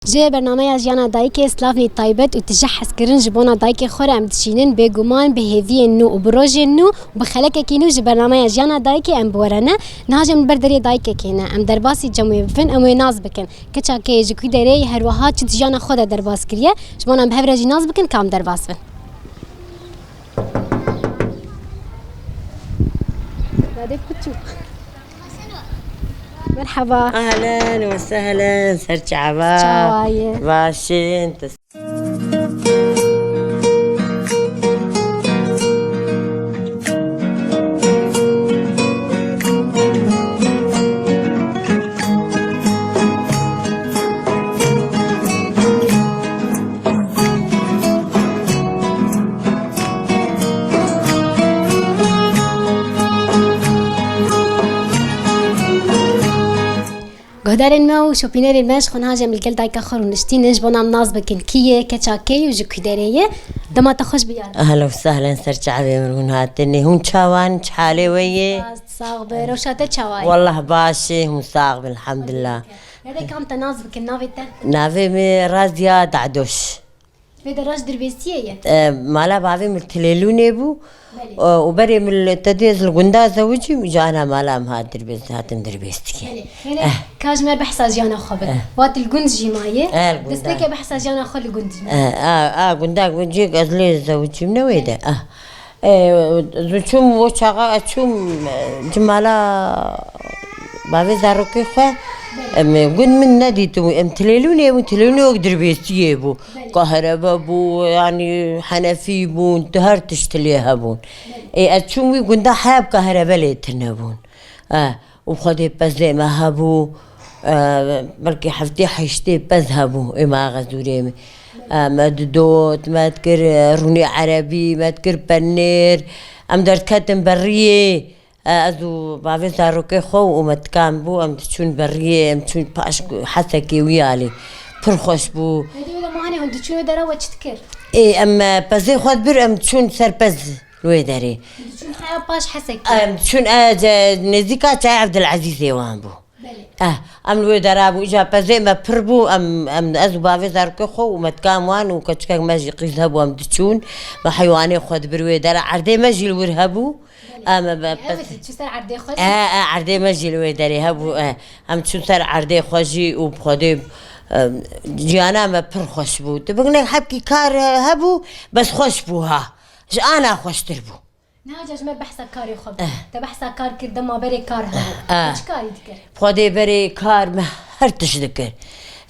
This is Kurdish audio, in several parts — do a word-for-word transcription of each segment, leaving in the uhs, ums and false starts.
Ji bernameya Jiyana Dayikê slavnî taybet û tije hezkirin ji bona dayikê xwe re em dişînin, bêguman bi hêviyên nû û bi rojên nû û bi xelekekî nû ji bernameya Jiyana Dayikê em bi we re ne. Niha jî em li ber deriyê dayikekê ne. Em derbasî cem wê bibin, em wê nas bikin. Keça kê ye, ji kû derê ye, her wiha çi di jiyana xwe de derbas kiriye. Ji bona em bi hev re jî nas bikin, ka em derbas bin. Dadê kuçû. Merhaba. Ahlen ve sehlen, ser çava. Çawa ye? Başin. Guhdarên me û şopînerên me, ji xwe niha jî em li gel dayika xwe rûniştî ne, ji bona em nas bikin kî ye, keça kê ye û ji kî derê ye. Dema te xweş biyar. Ehlen û sehlen, ser çavê min hûn hatinê. Hûn çawan, çi halê we ye? Sax be, rewşa te çawa ye? Wallah baş e, hûn sax bin, elhamdulillah. Nedê kam te nas bikin, navê te? Navê min Raziya Da'doş. Vê dera ji Dirbêsiyê ye? E, mala bavê min li Tilêlûnê bû. Belê. E, û berê min li, te dê ez li gunda zewicîm, îca ana mala em hat Dirbês-, hatin Dirbêsiyê. Belê. Belê. Eh. Ka ji me behsa jiyana xwe bike. Eh. Wat li gund jî maye. Eh, li gunda. Destpêkê behsa jiyana xwe li gund jî. Eh, a, a, gunda, gundcêk ez lê zewicîm ne wê de. Ah. E, ez çûm, o çaxa ez çûm, e, cimala bavê zarokê xwe, em, e, gund min nedîtibû. Em Tilêlûnê bûn, Tilêlûnê wek Dirbêsiyê bû. Belê. Kaherebe bû, yanî henefî bûn, tu her tişt lê hebûn. Belê. Ê, ez çûm wî gunda heb kaherebe lê tune bûn. E, û xwedê pezê me hebû, e, belkî heftê heştê pez hebû ê me axezûrê min. E, me didot, me dikir, e, rûnê erebî, me dikir penêr. Em derdiketin beriyê. E, ez û bavê zarokê xwe û me tikan bû, em diçûn beriyê, em çûn paş Hesekê wî alî. Pir xweş bû. Hêdî wê de me hanê hûn diçûn wê dera we çi dikir? Ê, em, e, pezê xwe dibir, em çûn ser pez. Li wê derê. Diçûn heya paş Hesekê. Em diçûn, e, ce-, nêzîka Çayê Evdilezîzê wan bû. Belê. Eh, em li wê dera bû, îca pezê me pir bû, em, em, ez û bavê zarokê xwe û me tikan wan û keçikek me jî qîz hebû, em diçûn. Me heywanê xwe dibir wê dera, erdê me jî li wir hebû. Belê. Em, em, em, Evet, pez- diçû ser erdê xwe jî. E, e, erdê me jî li wê derê hebû, e. Em çûn ser erdê xwe jî û bi Xwedê, e, ciyana me pir xweş bû. Tu bigine hebkî kar, e, hebû, bes xweş bû ha. Ji ana xweştir bû. Niha ca ji me behsa karê xwe bike. Eh. Te behsa kar kir, dema berê kar hebû. Eh. Te çi karî dikir? Xwedê berê kar me her tişt dikir.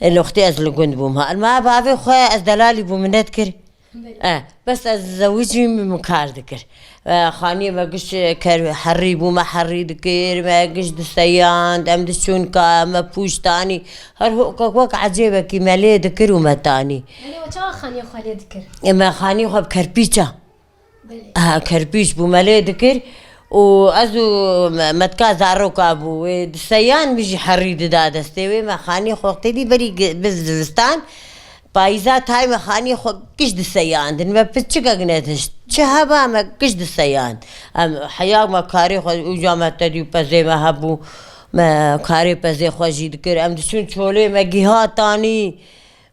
E, noxtê ez li gund bûm. Ha, ma bavê xwe ez delalî bûm, min nedikir. Belê. Eh, bes ez zewicîm, min kar dikir. Eh, xaniyê me giş ker herî bû, me herî dikir, me giş diseyand, em diçûn ka, me pûş tanî. Her ho-, wek, wek ecêbekî me lê dikir û me tanî. Belê, we çawa xaniyê xwe lê dikir? E, me xaniyê xwe bi kerpîça. Belê. Ha, kerpîç bû me lê dikir û ez û me-, metka zaroka bû. Wê diseyan min jî herî dida destê wê. Me xanî xwe wextê dî berî gi-, bi zivistan, payîza tayê me xanî xwe giş diseyandin. Me piçikek nedişt. Çi heba me giş diseyand. Em heya me karê xwe ûca me tedî û pezê me hebû. Me karê pezê xwe jî dikir. Em diçûn çolê me gîha tanî.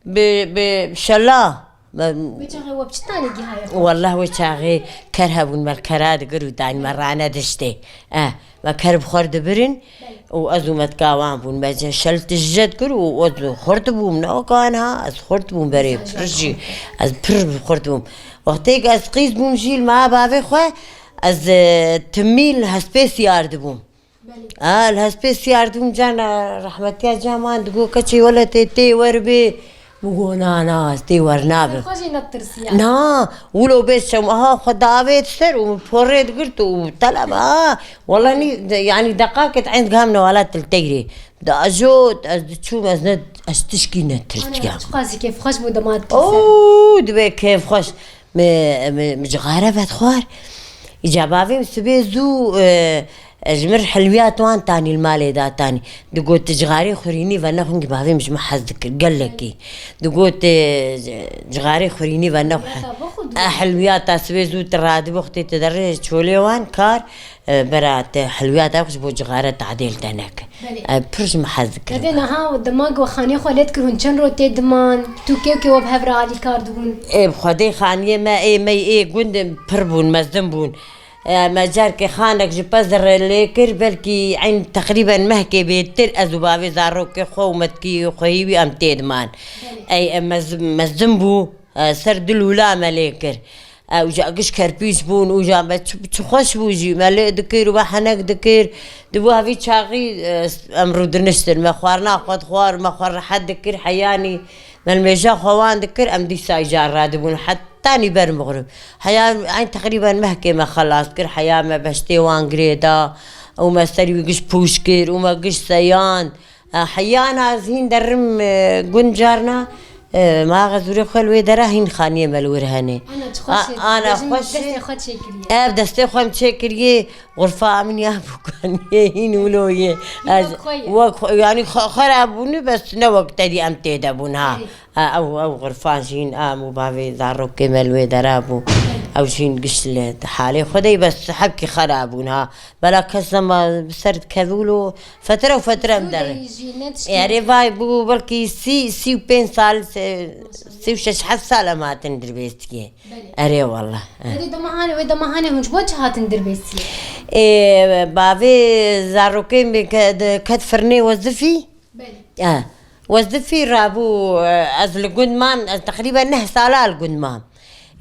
Bi, bi şela. Me Wê çaxê we bi çi tanî gihaye xwe? Wellah wê çaxê ker hebûn, me li kera digir û danî me rane diştê. Eh, me ker bi xwe dibirin û ez û me dikawan bûn. Me ce şel tije dikir û ez xurt bûm, ne weka niha, ez xurt bûm berê pir jî. Ez pir xurt bûm. Wextê ku ez qîz bûm jî li ma bavê xwe, ez, e, timî li hespê siyar dibûm. Belê. A, li hespê siyar dibûm, cana rehmetiya ciya man digot, keçê wele tê, tê wer bê. Min got, na, na, ez tê wer nabim. Xwe jî netirsiya. Na, wilo bê çem, aha, xwe davêt ser û min porê digirt û teleb, a, wele nî, de, yanî deqakê di end gam ne wele til tegrê. Dajot, ez diçûm, ez ne, ez tişkî netirsiya. Ana, çiqasî kêfxweş bû dema tu ser. Oo, dibê kêfxweş. Me, me, me cixare vedixwar. Îca bavê min sibê zû, e, e, ji mir hilwiyat wan tanî li malê datanî. Digot, "Cixarê xurînî ve nexwin ki bavê min ji min hez dikir, gelekî." Digot, e, "Cixarê xurînî ve nexwe." Heta bo xwe E, dû. Hilwiyata sibê zû tu radibû, wextê tu derê çolê wan kar, e, bera te hilwiyata xwe ji bo cixare tadêl te neke. Belê. E, pir ji min hez dikir. Evê niha dema ku xaniyê xwe lê dikir, hûn çend roj tê diman, tu kê û kê we bi hev re alîkar dibûn? Ê, bi Xwedê xaniyê me, ê, me, ê, gund pir bûn, mezin bûn. E, me carkê xanek ji pezre lê kir, belkî eyn teqrîben mehkê bêtir ez û bavê zarokê xwe û metkî xweyî wî em tê diman. Belê. Ey, em mez-, mezin bû, e, ser du lûla me lê kir. E, uca giş kerpîç bûn, uca me çi, çi xweş bû jî, me lê dikir û me henek dikir. Di bo hevî çaxî, e, em rûdiniştin, me xwarina xwe dixwar, me xwe rehet dikir, heyanî me li mêja xwe wan dikir, em dîsa îcar radibûn. Hetanî ber mixrib. Heya eyn teqrîben mehkê me xelas kir, heya me beştê wan girê da û me serî wî giş pûç kir û me giş seyand. E, heyana ez hîn derim, e, gund carna, e, maxa zûrê xwe li wê dera hîn xaniyê me li wir hene. Ana, çi xweş A-, e, ana bêjin xweş e. Destê xwe çêkiriye. Ev destê xwe em çêkiriye, xurfa min ya bûkaniyê hîn wilo ye. Hîn Ez wek xwe ye. wek xwe, yanî xwe-, xera bûne, bes ne wek te dî em tê de bûn ha. Erê. E, ew, ew xurfan jî hîn a û bavê zarokê me li wê dera bû. Ew jî hîn giş li halê xwe de, bes hevkî xera bûn ha. Bela kes dema bi ser dikeve wilo, fetre û fetre em Zû derin. deyî jî, ne tişkî. Erê vay bû belkî sî, sî û pênc sal, se-, sî û şeş heft sal em hatin Dirbêsiyê. Belê. Erê wallah. Eh. Erê dema hanê, wê dema hanê hûn ji bo çi hatin Dirbêsiyê? Ê, bavê zarokê min ke-, de-, ket firnê wezifî. Belê. Eh. Wezifî rabû, eh, ez li gund mam, ez teqrîben neh sala li gund mam.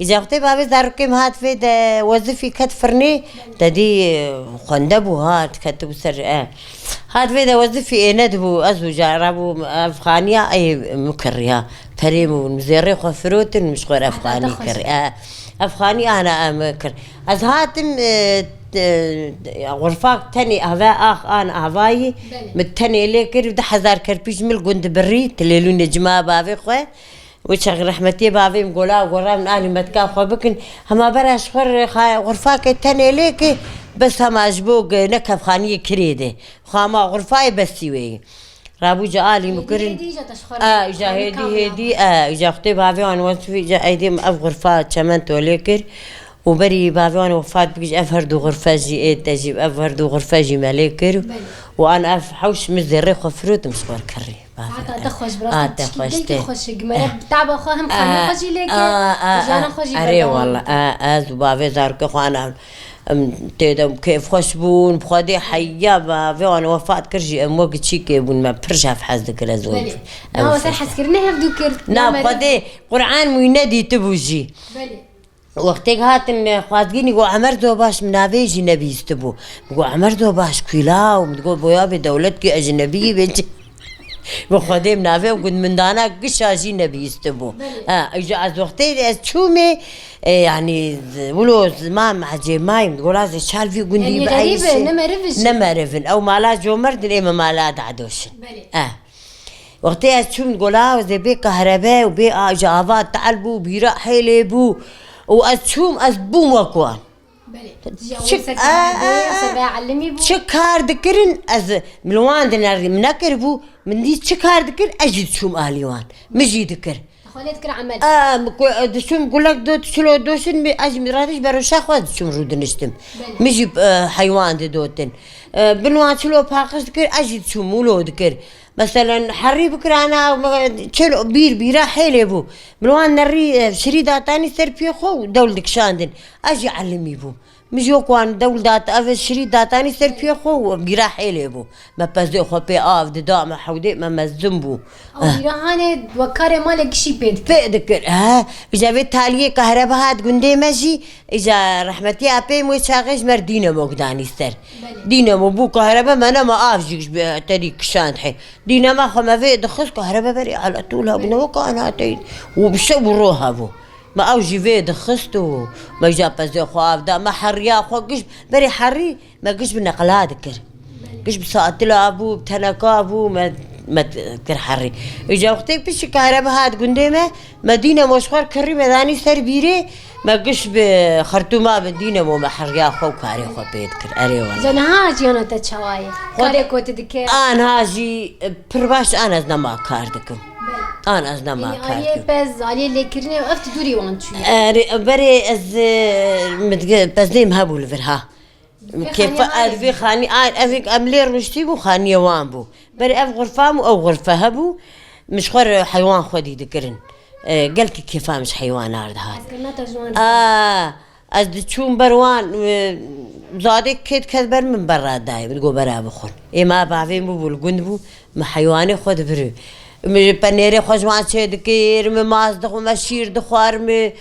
Îca wextê bavê zarokê min hat vê de wezifî ket firnê, te dî, eh, xwende bû, hat ketibû ser, eh. Hat vê de wezifî ê nedibû, ez û ca rabû ev xaniya ê min kiriya. Perê min bûn, zêrê xwe firotin, min ji xwe re ev Heta xanî te xweş kir. Eh, ev xanî ana em kir. Ez hatim, eh, t-, xurfak tenê eve ax an avayî, Belê. min tenê lê kir, du hezar kerpîç min li gund birî, tilêlûnê cima bavê xwe. Wê çaxî rehmetiyê bavê min gola gora min alî metka xwe bikin. Hema bera ji xwe re xa-, xurfakê tenê lê ki, bes hema ji bo ge-, ne kevxaniyê kirê de. Xwe hema xurfayê besî wê. Rabû ca alî min Hêdî, kirin. hêdî, îca te ji xwe re A, îca hêdî, kamera hêdî, xwe. a, îca xutê bavê wan wesfî, îca eydê min ev xurfa çemento lê kir. Û berî bavê wan wefat bikî, ev her du xurfe jî ê te jî, ev her du xurfe jî me lê kir. Belê. Û an ev hewş min zêrê xwe firotim ji xwe re kirî. Bavê. Hata te xweş, bi rastî A, te tişkî xweş dilkî tê. xweş e. Gimerek daba xwe hem xanî xwe jî lê kir, A, a, jiyana xwe jî erê berdewam wallah, kir. a, ez û bavê zarokê xwe ana, em, tê de kêfxweş bûn, bi Xwedê heya bavê wan wefat kir jî, em wek çîkê bûn, me pir ji hev hez dikir, ez û Belê. ew Nawa ser xweş. hezkirinê hev dû kir. Na, Ya Xwedê, Qur'an min wî nedîtibû jî. Belê. Wextêk hatin, e, xwazgînî got, "Emer Zobaş", min navê jî nebîstibû. Min got, "Emer Zobaş, ku la?" Û min digot, "Boya bê dewlet ki ecnebî bê çi?" Bi Xwedê min navê û gund min dana gişa jî nebîstibû. Belê. Ha, îja ez wextê ez çûmê, e, yanî, z-, wilo ziman me ecê mayî, min digot, "La zê çal vî gundî Yanî bi xerîb e, eyşê." ne meriv e jî. Ne meriv in. Ew mala comerdin, ê me mala dadoşin. Belê. Eh. Wextê ez çûm gola, zê bê kahrebe û bê a-, ji ava tal bû, bîra hêlê bû û ez çûm, ez bûm wek wan. Belê. Ji Çi, ew ser a, kahrebe, a, a. ser ve elimî bû. Çi kar dikirin, ez, min li wan dinerî, min nekiribû, min dî çi kar dikir, ez jî diçûm alî wan. Min jî dikir. Xwe lê dikir emel. A, min ku, diçûm gulek dot, çilo doşin, min, ez jî min radiş beroşa xwe diçûm rûdiniştim. Belê. Min jî, e, heywan didotin. E, bin wan çilo paqij dikir, ez jî diçûm wilo dikir. Meselen, herî bikirana, me, çil bîr bîra hêlê bû. Min wan nerî, e, şirî datanî ser piyê xwe û dewl dikişandin. Ez jî elimî bû. Min jî wek wan dewl dat, ev şirî datanî ser piyê xwe û bîra hêlê bû. Me pezê xwe pê av dida, me hewdê me mezin bû. Ew Eh. bîra hanê wek karê malê gişî pê dikir. Pê dikir, he. Îja vê taliyê kahrebe hat gundê me jî, îja rehmetî apê wê çaxê ji me re dînemo gidanî ser. Belê. Dînemo bû kahrebe me nema av jî ji be-, terî kişand he. Dînema xwe me vê dixist, kahrebe berê ala tûl hebû, ne weka ana tey. Û bi şev û roj hebû. Me ew jî vê dixist û me jî pezê xwe av da. Me heriya xwe giş, berê herî me giş bi neqila dikir. Giş bi satila bû, bi teneka bû, me Me kir herî. Îca wextê piştî kahrebe hat gundê me, me Dînemo ji xwe kirî me danî ser bîrê, me giş bi Xertûma bi Dînemo me heriya xwe û karê xwe pê dikir. Erê wele. Ji niha jiyana te çawa ye? Xwedê Karê ku tu dike? Anha jî, e, pir baş an ez nema kar dikim. An ez nema Yanî kar aliyê dikim. pez, aliyê lêkirinê ev tu dûrî wan çûye. Erê, berê ez, e, min dike, pezdêm hebû li vir ha. Vê Kêfa xanî ez vê xanî, a, ev em lê rûniştî bû, xaniyê wan bû. Berê ev xurfa bû, ew xurfe hebû. Min ji xwe re heywan xwedî dikirin. E, gelkî kêfa min ji heywanar dihat. Eskirina te ji wan A, ez diçûm ber wan, e, zadê kê dikez ber min ber radayê, min digot bera bixwin. Ê ma bavê min bû li gund bû, min heywanê xwe dibirî. Min penêrê xwe ji wan çê dikir, min maz dixwim, me şîr dixwar, min,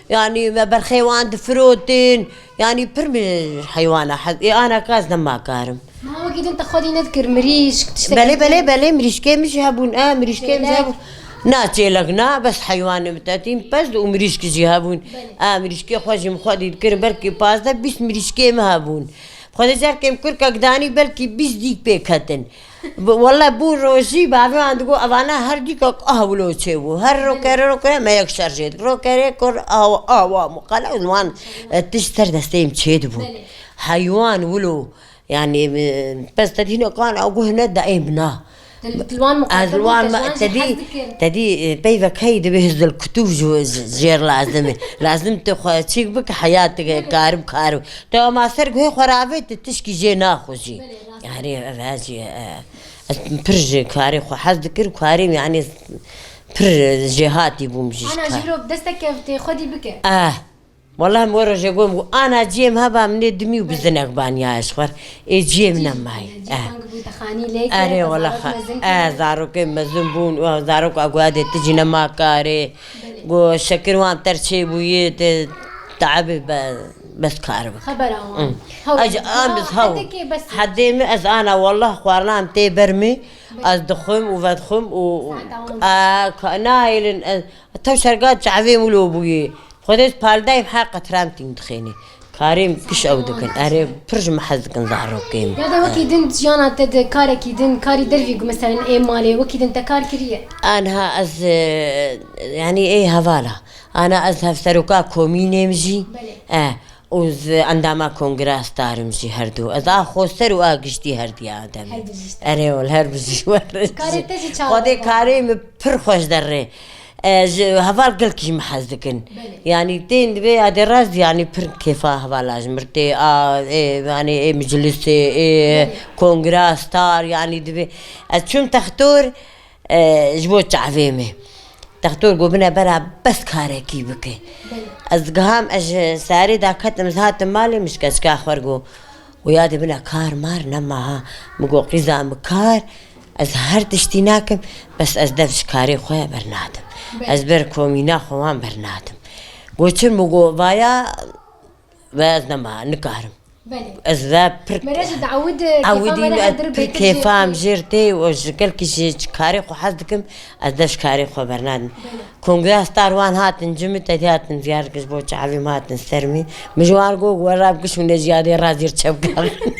yanî me berxê wan difirotin. Yanî pir min heywana hez, ê ana ka ez nema karim. Ma wekî din te xwedî nedikir, mirîşk, tiştekî Belê, din? belê, belê, mirîşkê min jî hebûn. E, mirîşkê min jî Çêlek. hebûn. Na çêlek na, bes heywanê min tetîn pez û mirîşk jî hebûn. Belê. E, mirîşkê xwe jî min xwedî dikirin, belkî pazdeh bîst mirîşkê min hebûn. Xwedê carkê min kurkek danî, belkî bîst dîk pê ketin. Bi-, wele bû rojî bavê wan digot, evana her dîkek ah wilo çêbû. Her rokere rokere me yek şer jê dik. Rokere kor awa, awa muqala û wan, e, tişt ser destê min çêdibû. Belê. Heywan wilo, yanî, e, pez te dîne kan ew guh ne daîm na. Te, te wan Ez muqatil wan bû, te me, ji wan te jî dî, hez dikin. te dî, e, peyvek hey dibe hizil kutûv ji, ji, jêr lazim e. Lazim tu xwe çîk bike, heyat dike, karim, karim. Te ma ser guhê xwe ravê, tu tişkî jê naxwe jî. Belê, rast. Yanî, ev her jî, e, ez pir ji karê xwe hez dikir, karê min, yanî, pir jêhatî bûm jî ji Ana kar. jî wilo bi destek kevtê xwedî bike. Eh, wele min wê rojê got, min got, ana ciyê min heba min ê dimî û bizinek baniya ji xwe. Ê ciyê min nemayî. Cî Eh. teng bû, te xanî lê kir, Erê te wele zarok xa-, mezin eh, kir. zarokê mezin bûn, û zarok a goya dê tu jî nema karê. Belê. Got, şekir wan ter çê bûyê, te taibê be-, bes kar bik. Xebera wan. Hı. Hew, Ac-, hew, am biz hew. Hedekê bes. Hedê min ez ana, wallah, xwarina min tê ber min, Belê. ez dixwim û vedixwim û, Saeta wan. a, ka-, nahêlin, ez, tev şerga çavê min lo bûyê. Xwedê ez paldayim her qetram tîm dixênê. Karê min giş ew dikin. Erê, pir ji min hez dikin zarokê min. Ya de wekî din jiyana te de karekî din, karî dervî ku meselen ê malê, wekî din te kar kiriye? Anha ez, e, yanî ê hevala. Ana ez hevseroka komînê min jî. Belê. E, û ez endama kongra star im jî her du. Ez a xoser û a giştî her diya adem. Her bijî star. Erê wele her bijî wer. Karê te jî çawa Xwedê derve? karê min pir xweş derê. E, ji heval gelkî ji min hez dikin. Belê. Yanî tên divê ya dê rast, yanî pir kêfa hevala ji mir tê, a, ê, yanî ê miclisê, ê Belê. kongra, star, yanî divê. Ez çûm textor, e, ji bo çavê me. Textor got bine bera bes karekî bike. Belê. Ez giham, ez ji sarê daketim, ez hatim malê, min ji keçika xwe re got, Û ya dibine kar mar nema ha. Min got, qîza min kar, ez her tiştî nakim, bes ez dev ji karê xwe bernadim. Belê. Ez ber komîna xwe wan bernadim. Got, çi? Min got, vaya, ve ez nema, nikarim. Belê. Ez ve pir Mere ji dawid, Ewidî kêfa me re ez her pir bêtir kêfam jê jêr tê û ji gelkî ji karê xwe hez dikim, ez dev ji karê xwe bernadim. Belê. Kongra star wan hatin cim min, tedî hatin ziyar kir, ji bo çavê min hatin ser min. Min ji wan got, were bi giş hûn ê ji yadê razîr çepkaxin.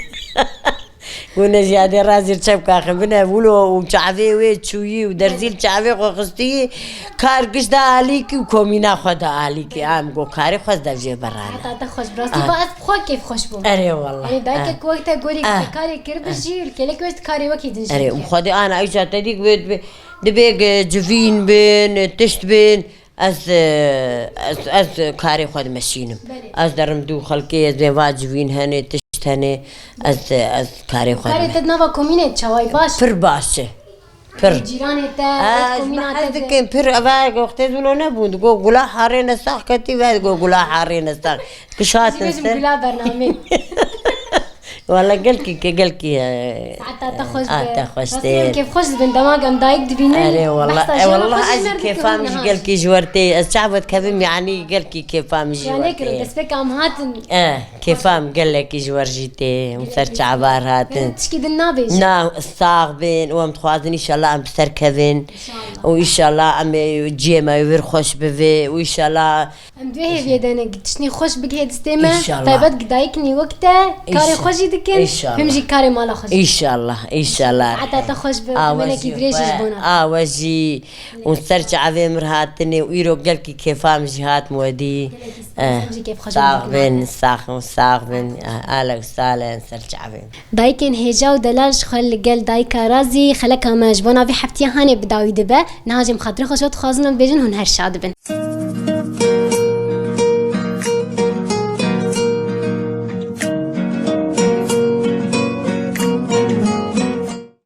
Hûn ê ji yadê razîr çepkaxin. Bine wilo û çavê wê çûyî û derzî li çavê xwe xistî, kar giş da alîkî û komîna xwe da alîkî. Em got, karê xwe ez dev jê berane. Heta te xweş bi rastî Ah. xwe ez bi xwe kêf xweş bûm. Erê wallah. Erê dayke Ah. ku wek te gorî Ah. te karê kir bi Ah. jî, li kêlek wê karê wekî din jî Erê, û bike. Xwedê ana îca te dî wê dibe. Dibê civîn bin, tişt bin, ez, ez, ez karê xwe dimeşînim. Belê. Ez derim dû xelkê, ez ê va civîn hene, tişt hene, ez, ez karê xwe Karê dime- te di nava komînê çaway baş? Pir baş e. Pir. Cîranê te, Ez komîna me te hez de. dikim, pir eva wextê zûlo nebûn. Digo gula harê ne sax ketî ve, digo gula harê ne sax. Kişatin Jî bêjim ser. gula bernamê. Wala gelkî ke gelkî, e, Saeta te xweş a be. te xweş Rastî tê. em kêf xweş dibin, dema em dayik dibînin. Erê wala, Behsa e, jiyana wala xwe jî ez ji jî mer dikim kêfa min jî niha jî. gelkî ji wer tê. Ez çavet kevim, yanî gelkî kêfa min jî Ya wê nêkirin, tê. destpêka em hatin. E, kêfa min gelekî ji wer jî tê. Hûn ser çavar hatin. Tişkî din nabêjin. Na, sax bin û em dixwazin înşallah em bi ser kevin. Înşallah. û înşallah em ê ciyê me wê vir xweş bivê û înşallah. Em dê hêviyê de ne, tiştî xweş bigihê distê me. Înşallah. Taybet dayikî wek te karê xwe jî dikin, înşallah, him jî karê mala xwe jî. Înşallah, înşallah. Heta te xweş be, temenekî dirêj ji bona. A we jî û ser çavê mir hatinê û îro gelkî kêfa min jî hat wedî. Gelekî spas, him jî kêfxweş bin. Sax bin, sax, sax bin. Alek salen ser çavê. Dayikên hêja û delal ji xwe li gel dayika razî xeleka me ji bona vê heftiya hanê bi dawî dibe. Niha jî em xatirê xwe ji we dixwazin û dibêjin hûn her şad bin.